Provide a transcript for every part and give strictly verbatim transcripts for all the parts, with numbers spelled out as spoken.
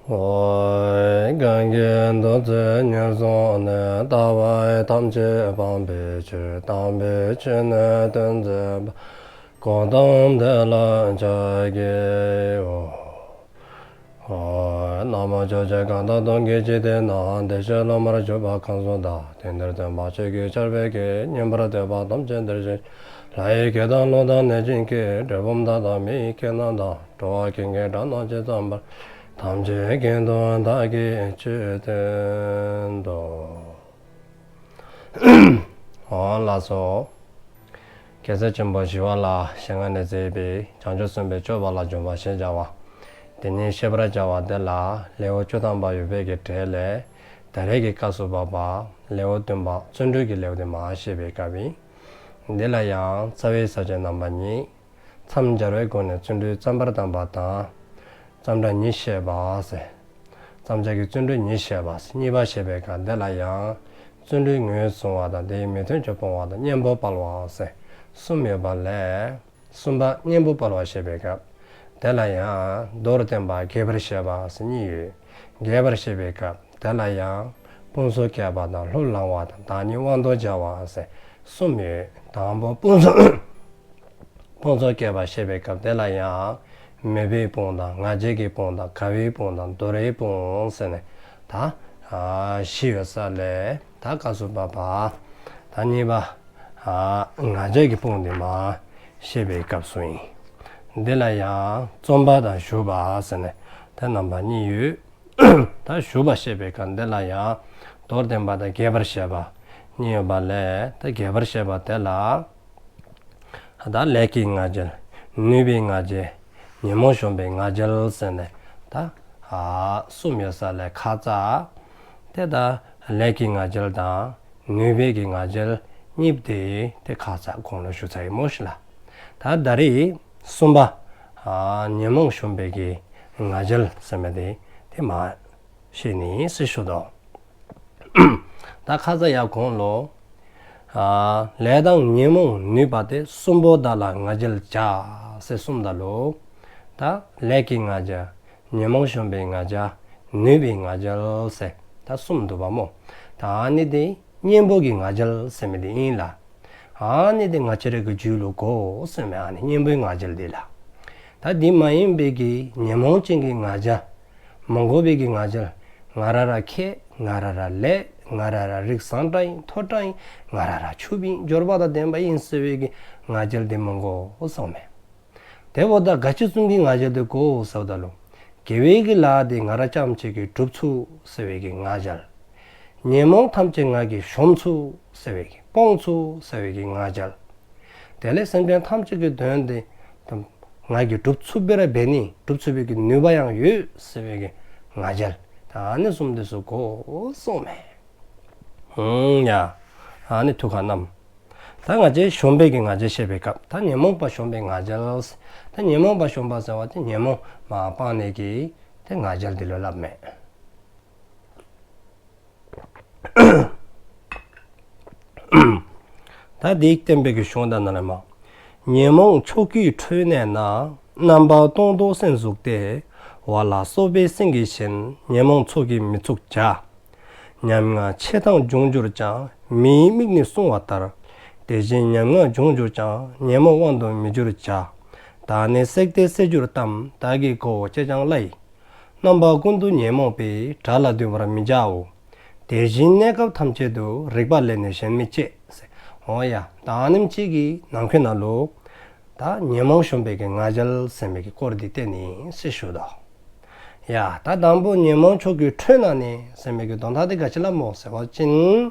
ཨོ། གང་གིས་ཐུགས་བརྩེ་ཉེར་བཟུང་ནས། ལྟ་བ་ཐམས་ཅད་སྤང་བའི་ཕྱིར། དམ་པའི་ཆོས་ནི་སྟོན་མཛད་པ། གཽ་ཏམ་དེ་ལ་ཕྱག་འཚལ་ལོ། ཨོ། ན་མོ། ཕྱོགས་བཅུའི་གང་དག་སྟོང་གི་འཇིག་རྟེན་ན། བདེ་གཤེགས་སློབ་མར་གྱུར་པ་གང་སུ་དག། དེང་འདིར་སྟོན་པ་ཆོས་ཀྱི་ཆར་འབེབས་ཀྱིས། ཉན་པར་འདོད་པ་ཐམས་ཅད་འདིར་གཤེགས་ཤིག། ལྷ་ཡི་སྐད་དང་ཀླུ་དང་གནོད་སྦྱིན་སྐད། གྲུལ་བུམ་དག་དང་མི་ཡི་སྐད་རྣམས་དང་། འགྲོ་བ་ཀུན་གྱི་སྒྲ་རྣམས་ཇི་ཙམ་པར། ཐམས་ཅད་སྐད་དུ་བདག་གིས་ཆོས་བསྟན་ཏོ། ཨོ་ལགས་སོ། རྒྱལ་སྲས་ཆེན་པོ་ཞི་བ་ལྷའི་ཞལ་སྔ་ནས་མཛད་པའི་བྱང་ཆུབ་སེམས་དཔའི་སྤྱོད་པ་ལ་འཇུག་པ་ཞེས་བྱ་བ་དེ་ཉིད་བཤད་པར་བྱ་བ་དེ་ལ་ལེའུ་བཅུ་ཐམ་པ་ཡོད་པའི་གི་གྲས་ལས་ད་རེས་ཀྱི་སྐབས་སུ་བབ་པ་ལེའུ་བདུན་པ་བརྩོན་འགྲུས་ཀྱི་ལེའུ་དེ་མར་བཤད་པའི་སྐབས་ཨིན། འདི་ལ་ཡང་རྩ་བའི་ས་བཅད་རྣམ་པ་གཉིས། མཚམས་སྦྱར་བའི་སྒོ་ནས་བརྩོན་འགྲུས་བརྩམ་པར་གདམས་པ་དང་། བརྩམ་བྱ་ཉིད་བཤད་པ་ཟེར། བརྩམ་བྱ་གི་བརྩོན་འགྲུས་ཉིད་བཤད་པ་ཟེར་གཉིས་པ་བཤད་པའི་སྐབས་དེ་ལ་ཡང་བརྩོན་འགྲུས་ངོས་བཟུང་བ་དང་དེའི་མི་མཐུན་ཕྱོགས་སྤོང་བ་དང་གཉེན་པོ་སྤེལ་བ་ཟེར་གསུམ་ཡོད་པ་ལས། གསུམ་པ་གཉེན་པོ་སྤེལ་བ་བཤད་པའི་སྐབས་དེ་ལ་ཡང་མདོར་བསྟན་པ་རྒྱས་པར་བཤད་པ་ཟེར་གཉིས་ཡོད། རྒྱས་པར་བཤད་པའི་སྐབས་དེ་ལ་ཡང་དཔུང་ཚོགས་བསྐྱེད་པ་དང་ལྷུར་བླང་བ་དང་བདག་ཉིད་དབང་དུ་བྱ་བ་ཟེར་གསུམ་ཡོད། དང་པོ་དཔུང་ཚོགས་དཔུང་ཚོགས་བསྐྱེད་པ་བཤད་པའི་སྐབས་དེ་ལ་ཡང་མོས་པའི་དཔུང་དང་ང་རྒྱལ་གྱི་དཔུང་དང་དགའ་བའི་དཔུང་དང་འདོར་བའི་དཔུང་ཟེར་ནས་ད་ཨ་བཞི་ཡོད་ས་ལས་ད་སྐབས་སུ་བབ་པ་ད་གཉིས་པ་ཨ་ང་རྒྱལ་གྱི་དཔུང་དེ་མར་བཤད་པའི་སྐབས་སུ་ཨིན། འདི་ལ་ཡང་རྩོམ་པ་དང་ཞུགས་པ་ཟེར་ནས་ད་རྣམ་པ་གཉིས་ཡོད། ད་ཞུགས་པ་བཤད་པའི་སྐབས་འདི་ལ་ཡང་མདོར་བསྟན་པ་དང་རྒྱས་པར་བཤད་པ་གཉིས་ཡོད་པ་ལས་ད་རྒྱས་པར་བཤད་པ་དེ་ལ་ད་ལས་ཀྱི་ང་རྒྱལ། ནུས་པའི་ང་རྒྱལ། ཉོན་མོངས་གཞོམ་པའི་ང་རྒྱལ་ཟེར་ནས་ད་ཨ་གསུམ་ཡོད་ས་ལས་ཁ་ཙ་དེ་ད་ལས་ཀྱི་ང་རྒྱལ་དང་ནུས་པའི་གི་ང་རྒྱལ་གཉིས་དེ་དེ་ཁ་ཙ་གོང་ལུ་ཞུ་ཚར་ཡི་སྨོ་ཤིག་ལགས། ད་ད་རེས་གསུམ་པ་ཨ་ཉོན་མོངས་གཞོམ་པའི་གི་ང་རྒྱལ་ཟེར་མི་དེ་དེ་མར་བཤད་ནི་ཟེར་ཞུ་དོ། ད་ཁ་ཙ་ཡར་གོང་ལུ་ཨ་ལས་དང་ཉོན་མོངས་ནུས་པ་སྟེ། གསུམ་པོ་དག་ལ་ང་རྒྱལ་བྱ་ཟེར་གསུངམ་ད་ལུ་ད་ལས་ཀྱི་ང་རྒྱལ། ཉོན་མོངས་གཞོམ་པའི་ང་རྒྱལ། ནུས་པའི་ང་རྒྱལ་ཟེར་ད་གསུམ་འདུག་པ་སྨོ། ད་ཨ་ནི་དེ་གཉེན་པོ་གི་ང་རྒྱལ་ཟེར་མི་དེ་ཨིན་ལགས། ཨ་ནི་དེ་ང་བཅས་རའི་གི་རྒྱུད་ལུ་དགོ་ཟེར་མི་ཨ་ནི་གཉེན་པོའི་ང་རྒྱལ་དེ་ལགས། ད་དེ་མ་ཡིན་པའི་གི་ཉོན་མོངས་ཅན་གྱི་ང་རྒྱལ། མ་དགོ་པའི་གི་ང་རྒྱལ། ང་ར་ར་མཁས། ང་ར་ར་ལེགས། ང་ར་ར་རིགས་བཟང་དྲགས་ཨིན། མཐོ་དྲགས་ཨིན། ང་ར་ར་ཕྱུགཔོ་ཨིན། འབྱོར་པ་དང་ལྡན་པ་ཨིན་ཟེར་བའི་གི་ང་རྒྱལ་དེ་མ་དགོ་གསུངམ་མས། དེ་འབདཝ་ད་ག་ཅི་བཟུམ་གྱི་ང་རྒྱལ་དེ་དགོ་ཟེརཝ་ད་ལུ། དགེ་བའི་གི་ལཱ་དེ་ང་ར་རྐྱངམ་གཅིག་གིས་སྒྲུབ་ཚུགས་ཟེར་བའི་གི་ང་རྒྱལ། ཉོན་མོངས་ཐམས་ཅད་ང་གིས་གཞོམ་ཚུགས་ཟེར་བའི་གི་སྤོང་ཚུགས་ཟེར་བའི་གི་ང་རྒྱལ། དེ་ལས་སེམས་ཅན་ཐམས་ཅད་ཀྱི་དོན་དེ་ང་གིས་སྒྲུབ་ཚུགསཔ་སྦེ་ར་འབད་ནི། སྒྲུབ་ཚུགས་པའི་གི་ནུས་པ་ཡང་ཡོད་ཟེར་བའི་གི་ང་རྒྱལ། ད་ཨ་ནི་གསུམ་དེ་ཚུ་དགོ་གསུངམ་མས། ཨུམ་ཡ། ཨ་ནི་ཐུགས་ཁར་བསྣམས། ད་ང་བཅས་གཞོམ་པའི་གི་ང་རྒྱལ་བཤད་པའི་སྐབས་ད་ཉོན་མོངས་པ་གཞོམ་པའི་ང་རྒྱལ། ད་ཉོན་མོངས་པ་གཞོམ་པ་ཟེར་བ་དེ་ཉོན་མོངས་མ་སྤང་ནི་གི་དེ་ང་རྒྱལ་དེ་ལུ་སླབ་མས། ད་དེ་བསྟན་པའི་གི་གཞུང་ད་ནཱ་ལས་མར། ཉོན་མོངས་ཕྱོགས་ཀྱི་ཁྲོད་ནས་ན། རྣམ་པ་སྟོང་དུ་སེམས་ཟུག་སྟེ། ཝ་ལ་སོགས་པའི་སེང་གེ་བཞིན། ཉོན་མོངས་ཚོགས་ཀྱིས་མི་ཚུགས་བྱ། ཉམ་ང་ཆེ་ཐང་འབྱུང་གྱུར་ཀྱང་། མིའི་མིག་ནི་བསྲུང་བ་ལྟར། དེ་བཞིན་ཉམ་ང་འབྱུང་གྱུར་ཀྱང་། ཉོན་མོངས་དབང་དུ་མི་འགྱུར་བྱ། བདག་ནི་བསྲེགས་ཏེ་བསད་གྱུར་ཏམ། བདག་གིས་གོ་བོ་ཅེས་ཀྱང་སླའི། རྣམ་པ་ཀུན་ཏུ་ཉོན་མོངས་པའི། དགྲ་ལ་འདུད་པར་མི་བྱའོ། དེ་བཞིན་གནས་སྐབས་ཐམས་ཅད་དུ། རིག་པ་ལས་ནི་གཞན་མི་སྐྱེ། ཟེར། འོ་ཡ། ད་ཨ་ནེམ་ཅིག་གི་ནང་འཁོད་ནང་ལུ་ད་ཉོན་མོངས་གཞོམ་པའི་གི་ང་རྒྱལ་ཟེར་མི་གི་སྐོར་འདི་བསྟན་ནི་ཟེར་ཞུ་དོ། ཡ། ད་དང་པོ་ཉོན་མོངས་ཕྱོགས་ཀྱི་ཁྲོད་ན་ནི་ཟེར་མི་གི་དོན་དག་འདི་ག་ཅི་ལ་སྨོ་ཟེར་བ་ཅིན།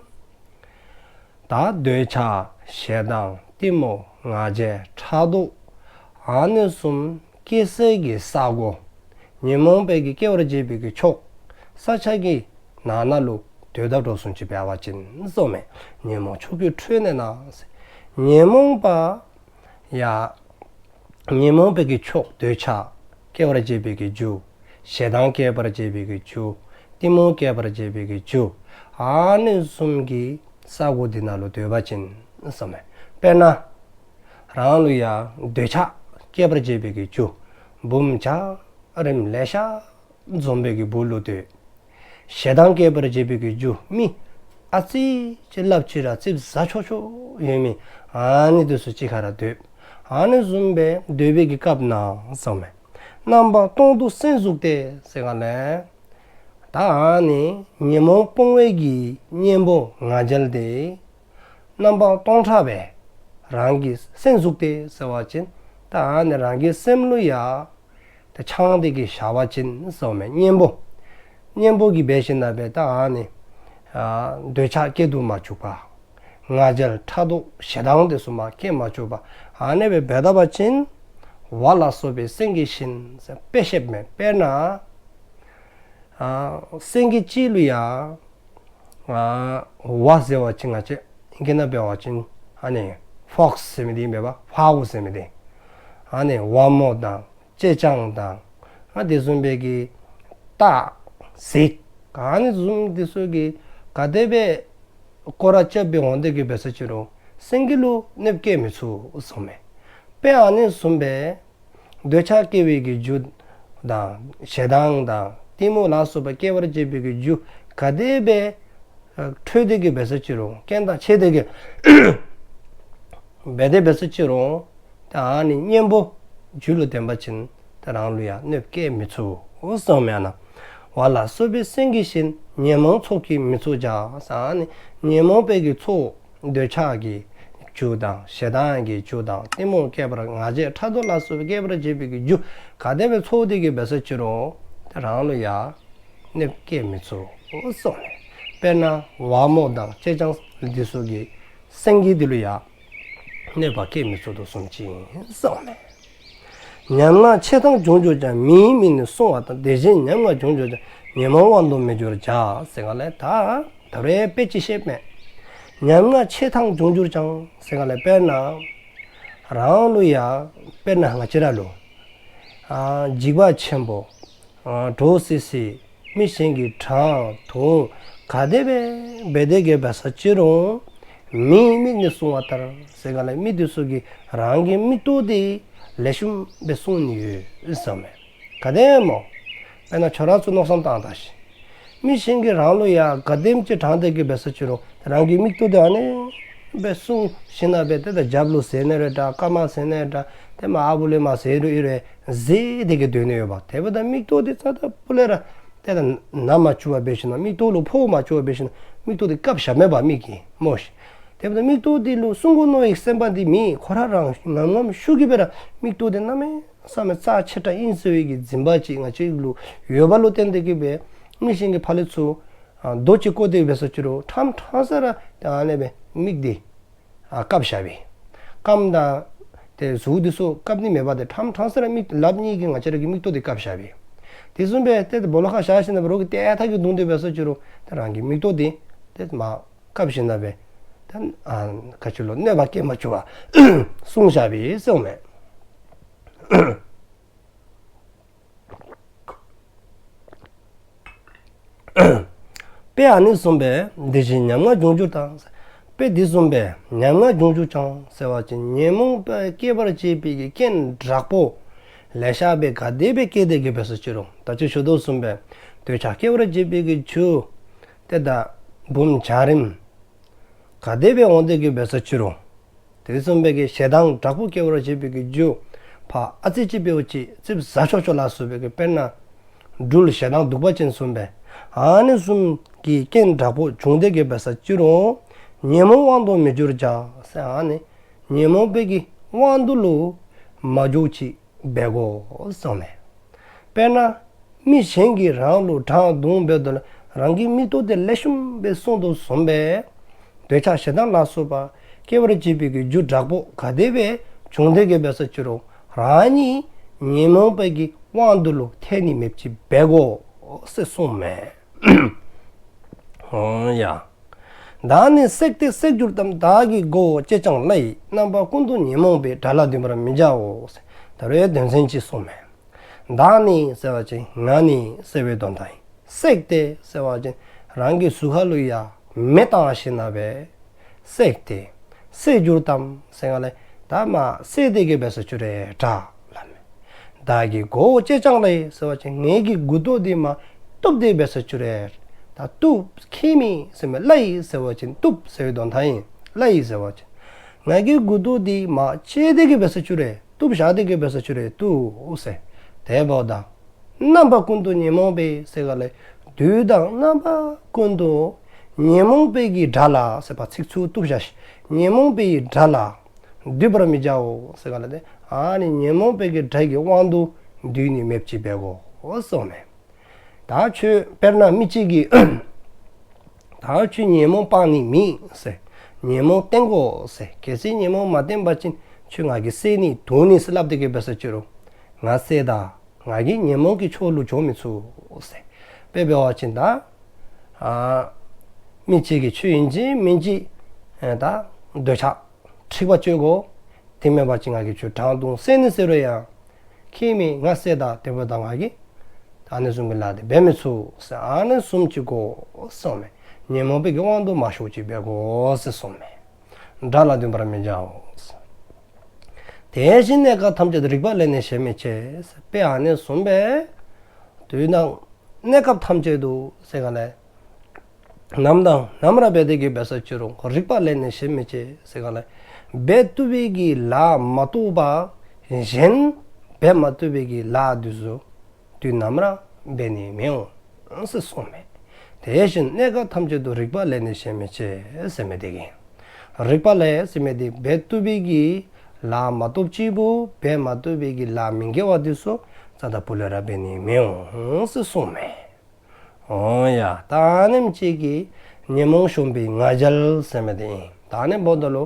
ད་འདོད་ཆགས་ཞེ་སྡང་གཏི་མུག་ང་རྒྱལ་ཕྲག་དོག་ཨ་ནི་གསུམ་སྐྱེ་སའི་གི་ས་གོ། ཉོན་མོངས་པའི་གི་སྐྱེ་བར་བྱེད་པའི་གི་ཕྱོགས་ས་ཆ་གི་ནང་ན་ལུ་སྡོད་ད་འགྲོ་སོང་ཅིག་འབད་བ་ཅིན་གསུངམ་མས། ཉོན་མོངས་ཕྱོགས་ཀྱི་ཁྲོད་ནས་ན། ཉོན་མོངས་པ་ཡ། ཉོན་མོངས་པའི་གི་ཕྱོགས་འདོད་ཆགས་སྐྱེ་བར་བྱེད་པའི་གི་རྒྱུ། ཞེ་སྡང་སྐྱེ་བར་བྱེད་པའི་གི་རྒྱུ། གཏི་མུག་སྐྱེ་བར་བྱེད་པའི་གི་རྒྱུ། ཨ་ནི་གསུམ་གྱི་ས་གོ་འདི་ནང་ལུ་སྡོད་པ་ཅིན་གསུངམ་མས། དཔེར་ན་རང་ལུ་ཡ་འདོད་ཆགས་སྐྱེ་བར་བྱེད་པའི་གི་རྒྱུ། འབུམ་འཇའ་རིསམ་ལེ་ཤ་ འཛོམས་པའི་གི་སྦུག་ལུ་སྡོད། ཞེ་སྡང་སྐྱེད་པར་བྱེད་པའི་གི་རྒྱུ་མི་ཨ་ཙི་ཅིག་སླབ་ཅི་ར་ཙིགཔ་ཟ་ཆོག་ཆོག་ཡོད་མི་ཨ་ནི་དེ་ཚུ་གཅིག་ཁར་ར་སྡོད། ཨ་ནི་བཟུམ་སྦེ་སྡོད་པའི་གི་སྐབས་ན་གསུངམ་མས། རྣམ་པ་སྟོང་དུ་སེམས་གཟུགས་ཏེ་ཟེར་ག་ལས། ད་ཨ་ནི་ཉོན་མོངས་སྤོང་བའི་གི་གཉེན་པོ་ང་རྒྱལ་དེ་རྣམ་པ་སྟོང་ཕྲག་སྦེ་རང་གི་སེམས་གཟུགས་ཏེ་ཟེར་བ་ཅིན་ད་ཨ་ནི་རང་གི་སེམས་ལུ་ཡང་ཏེ་འཆང་སྟེ་གི་བཞག་པ་ཅིན་གསུངམ་མས། གཉེན་པོ་གཉེན་པོ་གིས་འབད་ཞིནམ་ལས་ད་ཨ་ནི་ཨ་འདོད་ཆགས་སྐྱེ་དུ་མ་བཅུག་པ། ང་རྒྱལ་ཕྲག་དོག་ཞེ་སྡང་དེ་ཚུ་མ་སྐྱེ་མ་བཅུག་པ། ཨ་ནི་སྦེ་འབད་ད་པ་ཅིན་ཝ་ལ་སོགས་པའི་སེང་གེ་བཞིན་ཟེར་དཔེ་བཤདཔ་མས། དཔེར་ན་ཨ་སེང་གེ་གཅིག་ལུ་ཡང་ཨ་ཝ་ཟེར་བ་ཅིན་ང་བཅས་ཨིང་སྐད་ནང་འབད་བ་ཅིན་ཨ་ནི་ཕོགསི་ཟེར་མི་དེ་ཨིན་པས། ཕའུ་ཟེར་མི་དེ། ཨ་ནི་ཝ་མོ་དང་ཅེ་སྤྱང་དང་ཨ་དེ་བཟུམ་སྦེ་གི་སྟག་གཟིག་ཨ་ནི་བཟུམ་དེ་ཚུ་གིས་ག་དེ་སྦེ་སྐོར་ར་རྐྱབ་སྦེ་འོང་སྟེ་གི་འབད་ས་ཅི་རུང་སེང་གེ་ལུ་གནོདཔ་བཀལ་མི་ཚུགས་གསུངམ་མས། དཔེ་ཨ་ནི་བཟུམ་སྦེ་འདོད་ཆགས་སྐྱེ་བའི་གི་རྒྱུ་དང་ཞེ་སྡང་དང་གཏི་མུག་ལ་སོགས་པ་སྐྱེ་བར་བྱེད་པའི་གི་རྒྱུ་ག་དེ་སྦེ་ཨ་འཕྲོད་དེ་གི་འབད་ས་ཅི་རུང་རྐྱེན་དང་ཕྱད་དེ་གི་འབད་དེ་འབད་ས་ཅི་རུང་ད་ཨ་ནི་གཉེན་པོ་རྒྱུད་ལུ་ལྡན་པ་ཅིན་ད་རང་ལུ་ཡང་གནོདཔ་བཀལ་མི་ཚུགས་གསུངམ་མས། ཨ་ནཱ་ཝ་ལ་སོགས་པའི་སེང་གེ་བཞིན། ཉོན་མོངས་ཚོགས་ཀྱིས་མི་ཚུགས་བྱ། ཟེར་ཨ་ནི་ཉོན་མོངས་པའི་གི་ཚོགས་འདོད་ཆགས་ཀྱི་རྒྱུ་དང་ཞེ་སྡང་གི་རྒྱུ་དང་གཏི་མུག་སྐྱེ་བར་ང་རྒྱལ་ཕྲག་དོག་ལ་སོགས་པ་སྐྱེ་བར་བྱེད་པའི་གི་རྒྱུ་ག་དེ་སྦེ་ཚོགས་དེ་གི་འབད་ས་ཅི་རུང་ད་རང་ལུ་ཡང་གནོདཔ་བཀལ་མི་ཚུགས་གསུངམ་མས། དཔེར་ན་ཝ་མོ་དང་ཅེ་སྤྱང་དེ་ཚུ་གིས་སེང་གེ་དེ་ལུ་ཡང་གནོད་པ་བཀལ་མི་ཚུགས་དོ་བཟུམ་ཅིག་གསུངམ་མས། ཉམ་ང་ཆེ་ཐང་བྱུང་གྱུར་ཀྱང་། མི་ཡི་མིག་ནི་བསྲུང་བ་ལྟར། དེ་བཞིན་ཉམ་ང་བྱུང་གྱུར་ཀྱང་། ཉོན་མོངས་དབང་དུ་མི་འགྱུར་བྱ། ཟེར་ག་ལས་ད་ད་རེས་དཔེ་ཅིག་བཤདཔ་མས། ཉམ་ང་ཆེ་ཐང་བྱུང་གྱུར་ཀྱང་ཟེར་ག་ལས་དཔེར་ན་རང་ལུ་ཡང་དཔེར་ན་ང་བཅས་ར་ལུ་ཨ་འཇིགས་པ་ཆེན་པོ་ཨ་འདྲོག་སི་སི་མི་གཞན་གྱིས་དྲང་བརྡུང་ག་དེ་སྦེ་འབད་དེ་གི་འབད་ས་ཅི་རུང་མི་ཡི་མིག་ནི་བསྲུང་བ་ལྟར་ཟེར་ག་ལས་མི་དེ་ཚུ་གིས་རང་གི་མིག་ཏོ་དེ་ལེགས་ཤོམ་སྦེ་སྲུང་ནི་ཡོད་གསུངམ་མས། ག་དེ་སྨོ། དཔེར་ན་ཁྱོད་ར་ཚུ་མནོ་བསམ་བཏང་ད་ཤིག་མི་གཞན་གྱིས་རང་ལུ་ཡང་ག་དེམ་ཅིག་དྲང་སྟེ་གི་འབད་ས་ཅི་རུང་རང་གི་མིག་ཏོ་དེ་ཨ་ནི་སྦེ་སྲུང་ཞིནམ་ལས་དེ་ད་རྒྱབ་ལུ་གཟིགས་ནི་རེ་འདྲ་རྐངམ་གཟིགས་ནི་རེ་འདྲ་དེ་མ་ཨ་བུ་ལས་མ་གཟིགས་རུང་ཨིན་རུང་གཟིགས་ཏེ་གི་སྡོད་ནི་ཡོདཔ། དེ་འབདཝ་ད་མིག་ཏོ་དེ་རྩ་དང་སྤུ་ལས་ར་དེ་ད་ན་མ་བཅུག་པར་འབད་ཞིནམ་ལས་མིག་ཏོ་ལུ་ཕོག་མ་བཅུག་པར་འབད་ཞིནམ་ལས་མིག་ཏོ་དེ་བཀབ་བཞག་མས་པ་མིག་གིས་སྨོ་ཤིག་དེ་འབདཝ་ད་མིག་ཏོ་དེ་ལུ་སྲུང་དགོ་མནོ་བའི་སེམས་པ་དེ་མེད། ཁོ་ར་རང་ངམ་ངམ་ཤུགས་ཀྱིས་སྦེ་ར་མིག་ཏོ་དེ་གནམ་མེད་ས་མེད་རྩ་ཆེ་དྲགས་ཨིན་ཟེར་བའི་གི་འཛིན་པ་ཅིག་ང་བཅས་ལུ་ཡོདཔ་ལུ་བརྟེན་ཏེ་གི་སྦེ་མི་གཞན་གྱིས་ཕར་ལས་ཚུར་ཨ་རྡོ་ཅིག་བཀོག་སྟེ་འབད་ས་ཅི་རུང་ཕྲང་ཕྲང་ས་ར་ད་ཨ་ནི་སྦེ་མིག་དེ་ཨ་བཀབ་བཞག་པས། རྐངམ་དང་ཏེ་གཟུགས་དེ་ཚུ་བཀབ་ནི་མེད་པར་ཏེ་ཕྲང་ཕྲང་ས་ར་མིག་ལགཔ་གཉིས་ཀྱིས་ང་བཅས་ར་གི་མིག་ཏོ་དེ་བཀབ་བཞག་པས། དེ་བཟུམ་སྦེ་ཏེ་སྦོ་ལོགས་ཁར་བཞག་ཞིནམ་ལས་རོགས་ཀྱིས་ཏེ་ཨ་ཐག་གིས་བརྡུང་སྟེ་འབད་ས་ཅི་རུང་ཏེ་རང་གི་མིག་ཏོ་དེ་ཏེ་མ་བཀབ་ཞིནམ་ལས་ཏེ་ཨ་ག་ཅི་ལོ་གནོད་པ་བཀལ་མ་བཅུག་པར་སྲུང་བཞག་པས་གསུངམ་མས། དཔེ་ཨ་ནི་བཟུམ་སྦེ་དེ་བཞིན་ཉམ་ང་བྱུང་གྱུར་ཀྱང་། དཔེ་དེ་བཟུམ་སྦེ་ཉམ་ང་བྱུང་གྱུར་ཀྱང་ཟེར་བ་ཅིན་ཉོན་མོངས་པ་སྐྱེ་བར་བྱེད་པའི་གི་རྐྱེན་དྲག་པོ་ལེ་ཤ་སྦེ་ག་དེ་སྦེ་བཀལ་ཏེ་གི་འབད་ས་ཅི་རུང་ད་ཅི་ཞུ་དོ་བཟུམ་སྦེ་འདོད་ཆགས་སྐྱེ་བར་བྱེད་པའི་གི་རྒྱུ་ཏེ་ད་བུམོ་འཇའ་རིསམོ་ག་དེ་སྦེ་འོང་སྟེ་གི་འབད་ས་ཅི་རུང་དེ་བཟུམ་སྦེ་གི་ཞེ་སྡང་དྲག་པོ་སྐྱེ་བར་བྱེད་པའི་གི་རྒྱུ་ཕར་ཨ་ཙི་ཅིག་འབདཝ་ཅིག་ཙིགཔ་ཟ་ཆོག་ཆོག་ལ་སོགས་པའི་གི་དཔེར་ན་སྦྲུལ་ཞེ་སྡང་གདུག་པ་ཅན་བཟུམ་སྦེ་ཨ་ནི་བཟུམ་གྱི་རྐྱེན་དྲག་པོ་བྱུང་སྟེ་གི་འབད་ས་ཅི་རུང་ཉོན་མོངས་དབང་དུ་མི་འགྱུར་བྱ་ཟེར་ཨ་ནི་ཉོན་མོངས་པའི་གི་དབང་དུ་ལུ་མ་འཇུག་ཅིག་འབད་དགོ་གསུངམ་མས། དཔེར་ན་མི་གཞན་གྱིས་རང་ལུ་དྲང་བརྡུང་འབདཝ་ད་ལུ་རང་གི་མིག་ཏོ་དེ་ལེགས་ཤོམ་སྦེ་སྲུང་དོ་བཟུམ་སྦེ་འདོད་ཆགས་ཞེ་སྡང་ལ་སོགས་པ་སྐྱེ་བར་བྱེད་པའི་གི་རྒྱུ་དྲག་པོ་ག་དེ་སྦེ་བྱུང་སྟེ་གི་འབད་ས་ཅི་རུང་རང་ཉིད་ཉོན་མོངས་པའི་གི་དབང་དུ་ལུ་ཐལ་ནི་མེདཔ་ཅིག་འབད་དགོ་ཟེར་གསུངམ་མས། འོང་ཡ། བདག་ནི་བསྲེགས་ཏེ་བསད་གྱུར་ཏམ། བདག་གི་མགོ་བོ་ཅེ་སྤྱང་ལྷའི། རྣམ་པ་ཀུན་ཏུ་ཉོན་མོངས་པའི། དགྲ་ལ་འདུན་པར་མི་བྱའོ། ད་རུང་དོན་ཚན་ཅིག་གསུངམ་མས། བདག་ནི་ཟེར་བ་ཅིན་ང་ནི་ཟེར་བའི་དོན་དག་ཨིན། བསྲེགས་ཏེ་ཟེར་བ་ཅིན་རང་གི་གཟུགས་ཁ་ལུ་ཡང་མེ་བཏང་ཞིནམ་ལས་བསྲེགས་ཏེ་བསད་གྱུར་ཏམ་ཟེར་ག་ལས་ད་མ་བསད་དེ་གི་འབད་ས་ཅི་རུང་དྲག་སླབ་མས། བདག་གི་མགོ་བོ་བཅད་ཀྱང་བརླག་ཟེར་བ་ཅིན་ངེ་གི་མགུ་ཏོ་འདི་མར་གཏུབ་སྟེ་འབད་ས་ཅིག་རུང་། ད་གཏུབ་ཁྱེར་མི་ཟེར་མི་བརླག་ཟེར་བ་ཅིན་གཏུབ་ཟེར་བའི་དོན་དག་ཨིན། བརླག་ཟེར་བ་ཅིན་ངེ་གི་མགུ་ཏོ་འདི་མར་བཅད་དེ་གི་འབད་ས་ཅིག་རུང་། གཏུབ་བཞག་སྟེ་གི་འབད་ས་ཅིག་རུང་གཏུབ་ཟེར། དེ་འབདཝ་ད་རྣམ་པ་ཀུན་ཏུ་ཉོན་མོངས་པའི་ཟེར་ག་ལས། དུས་དང་རྣམ་པ་ཀུན་ཏུ་ཉོན་མོངས་པའི་གི་དགྲ་ལ་ཟེར་བ་ཚིག་ཚུ་གཏུབ་བཞག་ཤིག་ཉོན་མོངས་པའི་གི་དགྲ་ལ་འདུད་པར་མི་བྱའོ་ཟེར་ག་ལས་ཏེ། ཨ་ནི་ཉོན་མོངས་པའི་གི་དགྲ་གི་དབང་དུ་འདུས་ནི་མེདཔ་ཅིག་འབད་དགོ་གསུངས་མས། ད་ཁྱོད་དཔེར་ན་མི་གཅིག་གིས་ད་ཁྱོད་ཉོན་མོངས་སྤང་ནི་མེད་ཟེར། ཉོན་མོངས་བསྟེན་དགོ་ཟེར། གལ་སྲིད་ཉོན་མོངས་མ་བསྟེན་པ་ཅིན་ཁྱོད་ང་གིས་བསད་ནི་དོན་ནི་ཟེར་སླབ་སྟེ་གི་འབད་ས་ཅིག་རུང་ང་བསད་ད། ང་གིས་ཉོན་མོངས་ཀྱི་ཕྱོགས་ལུ་འགྱོ་མི་ཚུགས་ཟེར། དཔེ་འབད་བ་ཅིན་ད་ཨ་མི་གཅིག་གིས་ཁྱོད་ཨིན་ཅི་མིན་ཅི་ཨེ་ད་འདོད་ཆགས་འཁྲིག་པ་སྤྱོད་དགོ། དེ་མེན་པ་ཅིན་ང་གིས་ཁྱོད་དྲང་བརྡུང་བསད་ནི་ཟེར་རུང་ཡང་ཁྱེར་མི་ང་བསད་ད། དེ་འབདཝ་ད་ང་གིས་ཨ་ནི་བཟུམ་གྱི་ལཱ་དེ་འབད་མི་ཚུགས་ཟེར། ཨ་ནི་བཟུམ་ཅིག་དགོ་གསུངས་མས། ཉོན་མོངས་པའི་གི་དབང་དུ་མ་ཤོར་ཅིག་འབད་དགོ་ཟེར་གསུངས་མས། དགྲ་ལ་འདུད་པར་མི་བྱའོ་ཟེར། དེ་བཞིན་གནས་སྐབས་ཐམས་ཅད་དུ། རིག་པ་ལས་ནི་གཞན་མི་བྱེད། དཔེ་ཨ་ནི་བཟུམ་སྦེ་དུས་དང་གནས་སྐབས་ཐམས་ཅད་དུ་ཟེར་ག་ལས། ནམ་དང་ནམ་ར་འབད་དེ་གི་འབད་ས་ཅི་རུང་རིག་པ་ལས་ནི་གཞན་མི་བྱེད་ཟེར་ག་ལས། འབད་བཏུབ་པའི་གི་ལཱ་མ་གཏོགས་པ་གཞན་འབད་མ་བཏུབ་པའི་གི་ལཱ་འདི་ཚུ་དུས་ནམ་ར་འབད་ནི་མི་འོང་ཟེར་གསུངས་མས། དེ་བཞིན་གནས་སྐབས་ཐམས་ཅད་དུ། རིག་པ་ལས་ནི་གཞན་མི་བྱེད་ཟེར་མི་དེ་གིས། རིག་པ་ལས་ཟེར་མི་དེ་འབད་བཏུབ་པའི་གི་ལཱ་མ་གཏོགས་ཅིག་པོ་འབད་མ་བཏུབ་པའི་གི་ལཱ་མི་དགེ་བ་འདི་ཚུ་རྩ་དང་པོ་ལས་ར་འབད་ནི་མི་འོང་ཟེར་གསུངས་མས། འོང་ཡ། ད་ཨ་ནེམ་ཅིག་གིས་ཉོན་མོངས་གཞོམ་པའི་ང་རྒྱལ་ཟེར་མི་དེ་ཨིན། ད་ཨ་ནི་འབདཝ་ད་ལུ་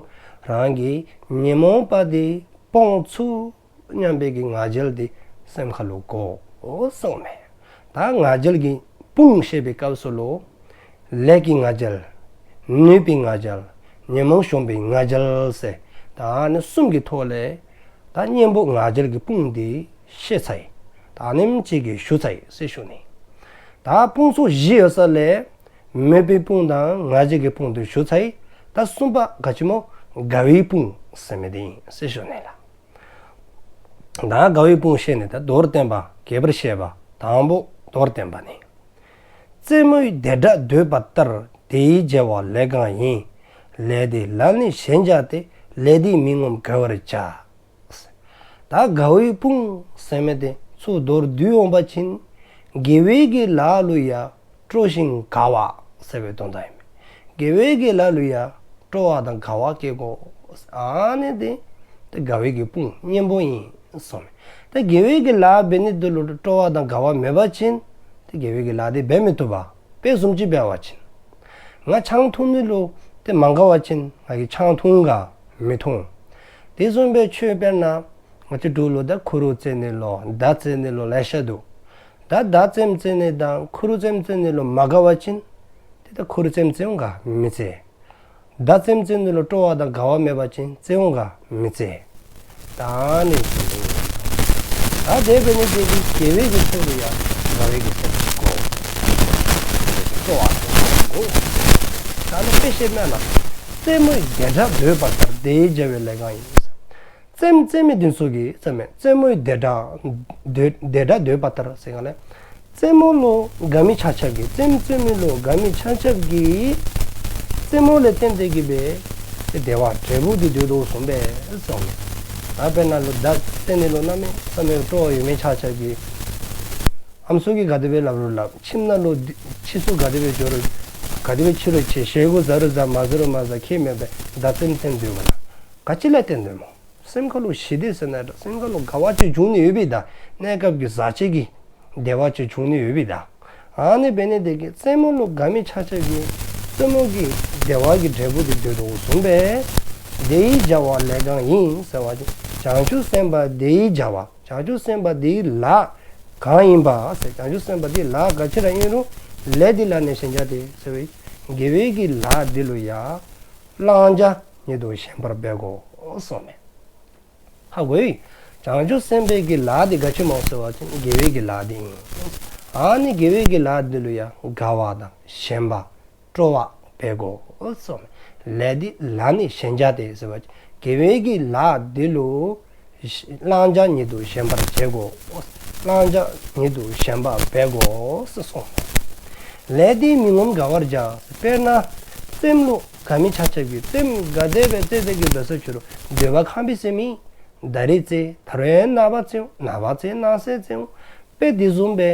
རང་གིས་ཉོན་མོངས་པ་དེ་སྤོང་ཚུགས་སྙམ་པའི་གི་ང་རྒྱལ་དེ་སེམས་ཁ་ལུ་དགོ་གསུངས་མས། ད་ང་རྒྱལ་གྱི་དཔུང་བཤད་པའི་སྐབས་སུ་ལུ་ལས་ཀྱི་ང་རྒྱལ། ནུས་པའི་ང་རྒྱལ། ཉོན་མོངས་གཞོམ་པའི་ང་རྒྱལ་ཟེར། ད་ཨ་ནི་གསུམ་གྱི་ཐོག་ལས་ད་གཉེན་པོ་ང་རྒྱལ་གྱི་དཔུང་དེ་བཤད་ཚར་ཡི། ད་ཨ་ནེམ་ཅིག་གིས་ཞུ་ཚར་ཡི་ཟེར་ཞུ་ནི། ད་དཔུང་ཚོགས་བཞི་ཡོད་ས་ལས་མོས་པའི་དཔུང་དང་ང་རྒྱལ་གྱི་དཔུང་དེ་ཞུ་ཚར་ཡི། ད་གསུམ་པ་ག་ཅི་སྨོ། དགའ་བའི་དཔུང་ཟེར་མི་དེ་ཨིན་ཟེར་ཞུ་ནི་ལགས། ད་དགའ་བའི་དཔུང་བཤད་ནི་ད་མདོར་བསྟན་པ་རྒྱས་པར་བཤད་པ། དང་པོ་མདོར་བསྟན་པ་ནི། རྩེད་མོའི་བདེ་འདྲ་འདོད་པ་ལྟར། དེའི་བྱ་བ་ལས་གང་ཡིན། ལས་འདི་ལ་ནི་ཞེན་བྱ་སྟེ། ལས་འདི་མི་ངོམས་དགའ་བར་བྱ། ད་དགའ་བའི་དཔུང་ཟེར་མི་དེ་ཚུ་མདོར་བསྡུ་འོང་པ་ཅིན་དགེ་བའི་གི་ལཱ་ལུ་ཡ་སྤྲོ་ཞིང་དགའ་བ་ཟེར་བའི་དོན་དག་ཨིན། དགེ་བའི་གི་ལཱ་ལུ་ཡ་སྤྲོ་བ་དང་དགའ་བ་སྐྱེ་དགོ། ཨ་ནི་དེ་ད་དགའ་བའི་གི་དཔུང་གཉེན་པོ་ཨིན་གསུངས་མས། ད་དགེ་བའི་གི་ལཱ་འབད་ནི་དེ་ལུ་སྤྲོ་བ་དང་དགའ་བ་མེད་པ་ཅིན་ད་དགེ་བའི་གི་ལཱ་དེ་འབད་མི་བཏུབ་པ། དཔེ་བཟུམ་ཅིག་འབད་བ་ཅིན་ང་ཆང་འཐུང་ནི་ལུ་ཏེ་མ་དགའ་བ་ཅིན་ང་གིས་ཆང་འཐུང་ག་མི་འཐུང་། དེ་བཟུམ་སྦེ་ཁྱོད་དཔེར་ན་ང་བཅས་འབྲུག་ལུ་ད་ཁུ་རུ་རྩེད་ནི་ལུ་མདའ་རྩེད་ནི་ལུ་ལེ་ཤ་འདུག། ད་མདའ་རྩེདམོ་རྩེད་ནི་དང་ཁུ་རུ་རྩེདམོ་རྩེད་ནི་ལུ་མ་དགའ་བ་ཅིན་ཏེ་ད་ཁུ་རུ་རྩེདམོ་རྩེ་འོང་ག་མི་རྩེ། མདའ་རྩེདམོ་རྩེ་ནི་ལུ་སྤྲོ་བ་དང་དགའ་བ་མེད་པ་ཅིན་རྩེ་འོང་ག་མི་རྩེ། ད་ཨ་ནི་ད་དེ་འབད་ནི་དེ་གིས་དགེ་བའི་གི་ཕྱོགས་ལུ་ཡ་དགའ་བའི་གི་སེམས་དགོ། སྤྲོ་བ་དགོ། ད་ནི་དཔེ་བཤད་ན་ལགས། རྩེད་མོའི་བདེ་འདྲ་འདོད་པ་ལྟར། དེའི་བྱ་བ་ལས་གང་ཡིན། རྩེདམོ་རྩེ་མི་དེ་ཚུ་གིས་ཟེར་མས། རྩེད་མོའི་བདེ་འདྲ་འདོད་བདེ་འདྲ་འདོད་པ་ལྟར་ཟེར་ག་ལས། རྩེད་མོ་ལུ་དགའ་མི་ཆ་ཁྱབ་ཀྱིས་རྩེདམོ་རྩེ་མི་ལུ་དགའ་མི་ཆ་ཁྱབ་ཀྱིས་རྩེད་མོ་ལས་བརྟེན་ཏེ་གི་སྦེ་བདེ་བ་འབྲས་བུ་དེ་འདོད་དོ་བཟུམ་སྦེ་ཟེར་མས། ད་དཔེར་ན་ལུ་མདའ་རྩེད་ནི་ལུ་གནམ་མེད་ས་མེད་སྤྲོ་བ་ཡོད་མི་ཆ་ཁྱབ་ཀྱིས་ཨམ་སྲུ་གིས་ག་དེ་སྦེ་སླབ་རུང་སླབ། ཁྱིམ་ནང་ལུ་འདི་ཕྱི་སྲུ་ག་དེ་སྦེ་འགྱོ་རུང་ག་དེ་སྦེ་ཕྱི་རུ་ཕྱི་ཞེ་དགུ་ཟ་རུང་ཟ་མ་ཟ་རུང་མ་ཟ་ཁྱད་མེད་པར་མདའ་རྩེདམོ་རྩེ་སྡོད་དགོ་ན་ག་ཅི་ལས་བརྟེན་སྡོད་སྨོ། སེམས་ཁ་ལུ་ཞི་བདེ་ཟེར་ན་འདྲ་སེམས་ཁ་ལུ་དགའ་བ་ཅིག་འབྱུང་ནི་ཡོད་པའི་ད་གནས་སྐབས་ཀྱི་ཟག་བཅས་ཀྱི་བདེ་བ་ཅིག་འབྱུང་ནི་ཡོད་པའི་ད། ཨ་ནི་འབད་ནི་དེ་གིས་རྩེད་མོ་ལུ་དགའ་མི་ཆ་ཁྱབ་ཀྱིས་རྩེད་མོ་གི་བདེ་བ་གི་འབྲས་བུ་དེ་འདོད་དོ་བཟུམ་སྦེ། དེའི་བྱ་བ་ལས་གང་ཡིན་ཟེར་བ་ཅིན་བྱང་ཆུབ་སེམས་དཔའ་དེའི་བྱ་བ་བྱང་ཆུབ་སེམས་དཔའ་དེའི་ལཱ་གང་ཡིན་པ་ཟེར། བྱང་ཆུབ་སེམས་དཔའ་དེའི་ལཱ་ག་ཅི་ར་ཨིན་རུང་ལས་འདི་ལ་ནི་ཞེན་བྱ་སྟེ་ཟེར་བའི་དགེ་བའི་གི་ལཱ་འདི་ལུ་ཡ་བླང་བྱ་ཉིད་དུ་ཞེན་པར་འབད་དགོ་གསུངས་མས། ཧ་གོ་ཡི། བྱང་ཆུབ་སེམས་དཔའི་གི་ལཱ་འདི་ག་ཅི་སྨོ་ཟེར་བ་ཅིན་དགེ་བའི་གི་ལཱ་འདི་ཨིན། ཨ་ནི་དགེ་བའི་གི་ལཱ་འདི་ལུ་ཡ་དགའ་བ་དང་ཞེན་པ་སྤྲོ་བ་འབད་དགོ་གསུངས་མས། ལས་འདི་ལ་ནི་ཞེན་བྱ་སྟེ་ཟེར་བ་ཅིན་དགེ་བའི་གི་ལཱ་འདི་ལུ་ བླང་བྱ་ཉིད་དུ་ཞེན་པར་བྱེད་དགོ། བླང་བྱ་ཉིད་དུ་ཞེན་པ་འབད་དགོ་ཟེར་གསུངས། ལས་འདིས་མི་ངོམས་དགའ་བར་བྱ། དཔེར་ན་རྩེདམོ་ལུ་དགའ་མི་ཆ་ཁྱབ་ཀྱིས་རྩེདམོ་ག་དེ་སྦེ་རྩེ་རྩེ་གི་འབད་ས་ཅིག་རུང་འདོད་པ་ཁམ་པའི་ཟེར་མི་ད་རིས་རྩེ་ད་རུང་ནངས་པ་རྩེ་གནངས་པ་རྩེ་གནངས་ཚེ་རྩེ། དཔེ་དེ་བཟུམ་སྦེ་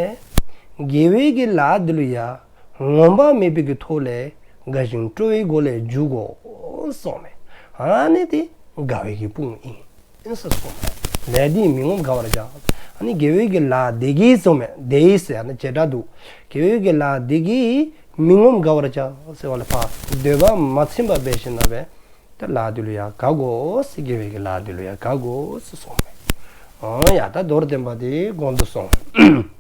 དགེ་བའི་གི་ལཱ་འདི་ལུ་ཡང་ངོམས་པ་མེད་པའི་གི་ཐོག་ལས་དགའ་ཞིང་སྤྲོ་བའི་སྒོ་ལས་འཇུག་དགོ་གསུངས་མས། ཨ་ནི་དེ་དགའ་བའི་གི་དཔུང་ཨིན་ཟེར་གསུངས་མས། ལས་འདིས་མི་ངོམས་དགའ་བར་བྱ། ཨ་ནི་དགེ་བའི་གི་ལཱ་འདི་གིས་གསུངས་མས། དེ་ཡིས་ཟེར་ཨ་ནི་བྱེ་བྲག་འདུག། དགེ་བའི་གི་ལཱ་འདི་གིས་མི་ངོམས་དགའ་བར་བྱ་ཟེར་བ་ལས་ཕར་འདོད་པ་མ་ཚིམ་པ་འབད་ཞིནམ་ལས་ད་ལཱ་འདི་ལུ་ཡང་དགའ་དགོ་ཟེར། དགེ་བའི་གི་ལཱ་འདི་ལུ་ཡང་དགའ་དགོ་ཟེར་གསུངས་མས། ཨོ་ཡ་ད་མདོར་བསྟན་པ་དེ་གོང་དུ་སོང་།